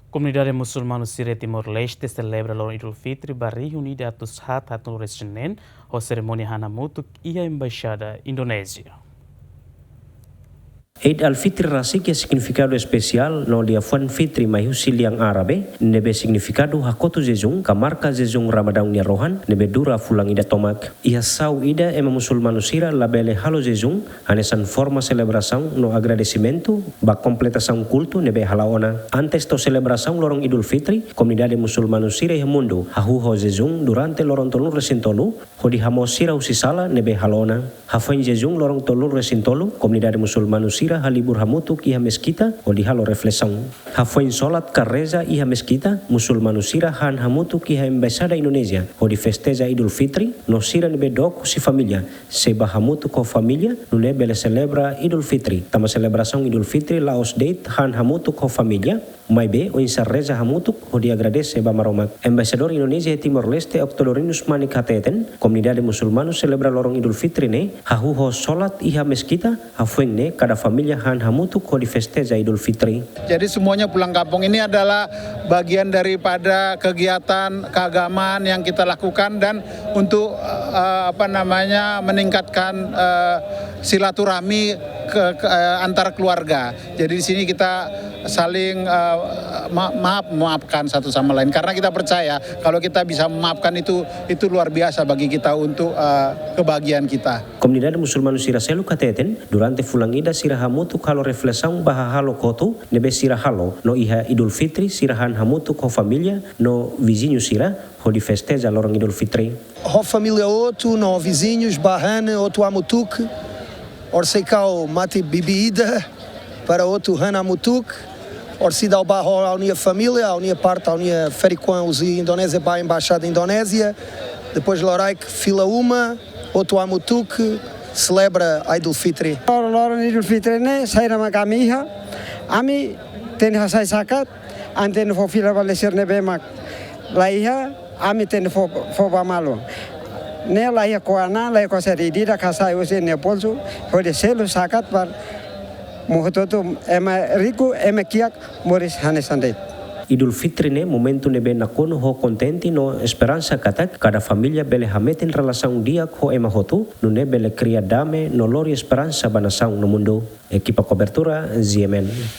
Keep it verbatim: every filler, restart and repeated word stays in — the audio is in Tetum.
Komunidade musulmanu sira Timor-Leste selebra loron Idul Fitri ba rihun ida atus haat haatnulu resin neen ho serimónia han hamutuk iha Embaixada Indonézia. Eid al-Fitri rasik iha signifikadu espesiál no liafuan fitri mai husi lian Árabe, ne'ebé signifikadu hakotu jejún, ka marka jejún Ramadaun nia rohan, ne'ebé dura fulan ida tomak. Iha sa'u ida ema musulmanu sira labele halo jejún, hanesan forma selebrasaun no agradesimentu ba kompletasaun kultu ne'ebé hala'o ona. Antes to'o selebrasaun loron Idul Fitri, komunidade musulmanu sira iha mundu hahú ho jejún durante loron tolunulu resin tolu, hodi hamoos sira husi sala ne'ebé hala'o ona. Hafoin jejún loron tolunulu resin tolu, komunidade musulmanu sira halibur hamutuk iha meskita hodi halo reflesaun. Hafoin solat ka reza iha meskita, musulmanu sira han hamutuk iha Embaixada Indonézia hodi festeja Idul Fitri, no sira ne'ebé dook husi família sei bá hamutuk ho família, nune'e bele selebra Idul Fitri. Tanba selebrasaun Idul Fitri la'ós de'it han hamutuk ho família, maibé oinsá reza hamutuk hodi agradese ba Maromak. Embaixadór Indonézia iha Timor-Leste, Octodorinus Manik hateten, komunidade musulmanu selebra loron Idul Fitri ne'e hahú ho solat iha meskita, hafoin ne'e kada família han hamutuk hodi festeja Idul Fitri. Jadi semuanya pulang kampung ini adalah bagian daripada kegiatan keagamaan yang kita lakukan dan untuk, eh, apa namanya, meningkatkan, eh, silaturahmi ke, ke, eh, antar keluarga. Jadi di sini kita saling, eh, ma-, maaf, memaafkan satu sama lain. Karena kita percaya kalau kita bisa memaafkan itu, itu luar biasa bagi kita untuk, eh, kebahagiaan kita. Komunidade musulmanu sira seluk hateten, durante fulan ida sira hamutuk halo reflesaun ba hahalok hotu ne'ebé sira halo, no iha Idul Fitri sira han hamutuk ho família no viziñu sira hodi festeja loron Idul Fitri. Ho família hotu no viziñus bá han hotu hamutuk, orsida mate bebida para hotu han hamutuk, orsida bá ho ha'u-nia família, ha'u-nia parte, ha'u-nia ferik-oan husi Indonézia bá Embaixada Indonézia, depois loraik fila uma, hotu hamutuk selebra Idul Fitri. Loron, loron Idul Fitri ne'e saida mak ami iha, ami tenke hasai zakat, ami tenke fó fila ba lésir ne'ebé mak la iha, ami tenke fó, fó ba malu. Ne'e la iha koana, la iha kosa ida-idak hasai husi nia bolsu, hodi selu zakat ba ema hotu-hotu, ema riku, ema kiak, moris hanesan de'it. Idul Fitri ne'e momentu ne'ebé nakonu ho kontente no esperansa katak kada família bele hametin relasaun di'ak ho ema hotu, nune'e bele kria dame no lori esperansa ba nasaun no mundu. Ekipa kobertura, G M N.